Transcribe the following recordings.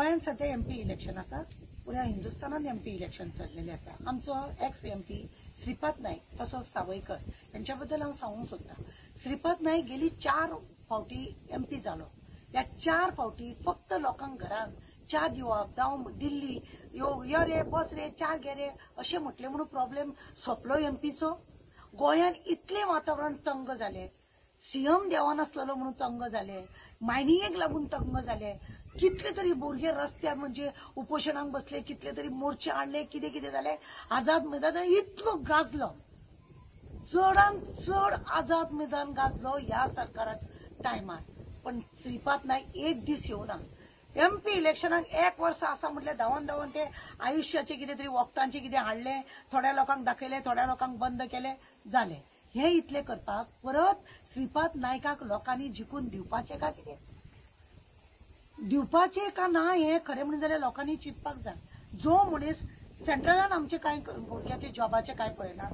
गोंयांत सद्या MP election आसा, पुऱ्या हिंदुस्थानात एमपी इलेक्शन चल्लेलें आसा. आमचो एक्स एमपी श्रीपाद नायक तसोच सावयकर हेंच्या बद्दल हांव सांगूंक सोदतां. श्रीपाद नायक गेली 4 फावटी एमपी जालो. ह्या 4 फावटी फक्त लोकांक घरांत च्या दिवप, जावं दिल्ली यो रे बस रे च्या घे रे अशें म्हटलें म्हणून प्रॉब्लेम सोंपलो एमपीचो. गोंयांत इतलें वातावरण तंग जालें, सीएम देवानासलेलो म्हणून तंग जाले, मायनिंगेक लागून तंग जाले, कितले तरी भुरगे रस्त्यार म्हणजे उपोशणाक बसले, कितले तरी मोर्चे हाडले, कितें कितें जालें. आझाद मैदान इतलो गाजलो, चडान चड आझाद मैदान गाजलो ह्या सरकाराच्या टायमार. पण श्रीपाद नायक एक दीस येवना. एमपी इलेक्शनाक 1 वर्स आसा म्हटल्यार धांवन धांवन ते आयुश्याचे कितें तरी वखदांचे कितें हाडले, थोड्या लोकांक दाखयले, थोड्या लोकांक बंद केले, जालें. हें इतलें करपाक परत श्रीपाद नायकाक लोकांनी जिखून दिवपाचें का कितें दिवपाचें का ना हें खरें म्हणून जाल्यार लोकांनी चिंतपाक जाय. जो मनीस सेंट्रलान आमचे कांय भुरग्याचे जॉबाचें कांय पळयना,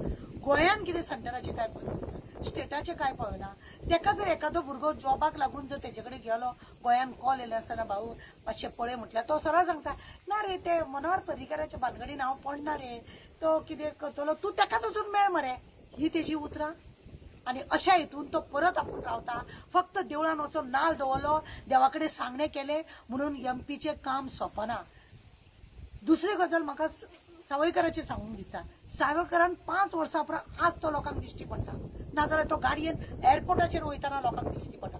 गोंयान कितें सेंटराचें कांय पळयना, स्टेटाचें कांय पळयना, तेका जर एखादो भुरगो जॉबाक लागून जर तेजे कडेन गेलो, गोंयान कॉल येयले आसतना भाऊ मातशें पळय म्हटल्यार तो सरळ सांगता ना रे ते मनोहर पर्रीकाराच्या भानगडीन हांव पडना रे, तो कितें करतलो तूं तेकाच वचून मेळ मरे, ही तेजी उतरां. आनी अशा हितून तो परत आपूण रावता. फक्त देवळान वचून नाल दवरलो, देवा कडेन सांगणें केलें म्हणून एमपीचें काम सोंपना. दुसरी गजाल म्हाका सावयकराचें सांगूंक दिसता. सावयकरान 5 वर्सां उपरांत आज तो लोकांक दिश्टी पडटा, नाजाल्यार तो गाडयेन एअरपोर्टाचेर वयतना लोकांक दिश्टी पडटा.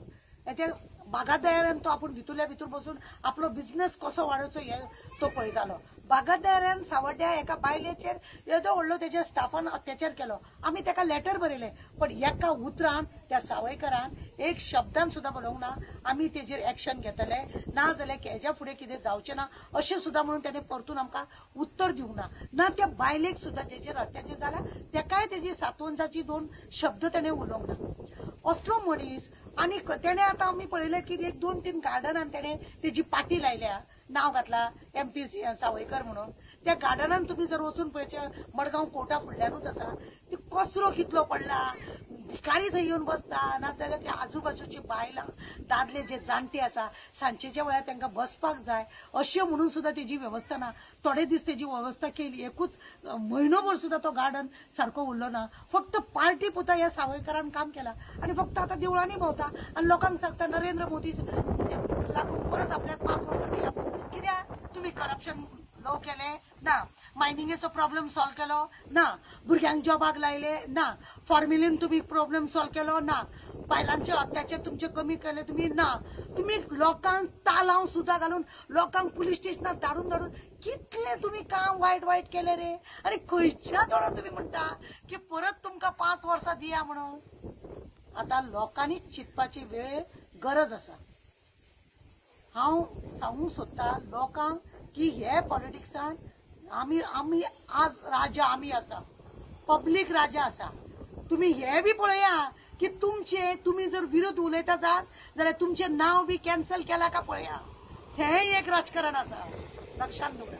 ते बागायतदारान तो आपूण भितरल्या भितर बसून आपलो बिजनेस कसो वाडोवचो हें तो पळयतालो. बागायतदारान सावड्ड्या एका बायलेचेर येदो व्हडलो तेज्या स्टाफान अत्याचार केलो, आमी तेका लेटर बरयलें, पण एका उतरान त्या सावयकरान एक शब्दान सुद्दां बरोवंक ना आमी तेजेर एक्शन घेतले, ना जाल्यार हेज्या फुडें कितें जावचें ना अशें सुद्दां म्हणून तेणें परतून आमकां उत्तर दिवंक ना. ना त्या बायलेक सुद्दां जेचेर अत्याचार जाला तेकाय तेजी सातवंजाची 2 शब्द तेणें उलोवंक ना. असलो मनीस. आनी तेणें आतां आमी पळयलें की 1 2 3 गार्डनान तेणें तेजी पाटी लायल्या, नांव घातला एमपी सावयकर म्हणून. त्या गार्डनान तुमी जर वचून पळयचें, मडगांव कोर्टा फुडल्यानूच आसा, ती कचरो कितलो पडला, भिकारी थंय येवन बसता, नाजाल्यार त्या आजूबाजूची बायलां दादले जे जाणटे आसा सांजेच्या वेळार तांकां बसपाक जाय अशें म्हणून सुद्दां तेजी वेवस्था ना. थोडे दीस तेजी वेवस्था केली, एकूच म्हयनोभर सुद्दां तो गार्डन सारको उरलो ना. फक्त पार्टी पुता ह्या सावयकरान काम केलां आनी फक्त आतां देवळांनी भोंवता आनी लोकांक सांगता नरेंद्र मोदी लागून परत आपल्याक 5 वर्सां दिया. कित्याक तुमी करप्शन लो केलें ना, मायनिंगेचो प्रॉब्लेम सॉल्व केलो ना, भुरग्यांक जॉबाक लायले ना, फॉर्मिलीन तुमी प्रॉब्लेम सॉल्व केलो ना, बायलांचे अत्याचार तुमचे कमी केले तुमी ना, तुमी लोकांक तालांव सुद्दां घालून लोकांक पुलीस स्टेशनार धाडून धाडून कितलें तुमी काम वायट वायट केलें रे. आनी खंयच्या दोळो तुमी म्हणटा की परत तुमकां 5 वर्सां दिया म्हणून. आतां लोकांनी चिंतपाची वेळ गरज आसा. हांव सांगूंक सोदतां लोकांक की हे पॉलिटिक्सान आमी आमी आज राजा आमी आसा, पब्लीक राजा आसा. तुमी हे बी पळया की तुमचे तुमी जर विरोध उलयता जात जाल्यार तुमचें नांव बी कॅन्सल केलां का पळया. हेंय एक राजकारण आसा, लक्षांत दवरा.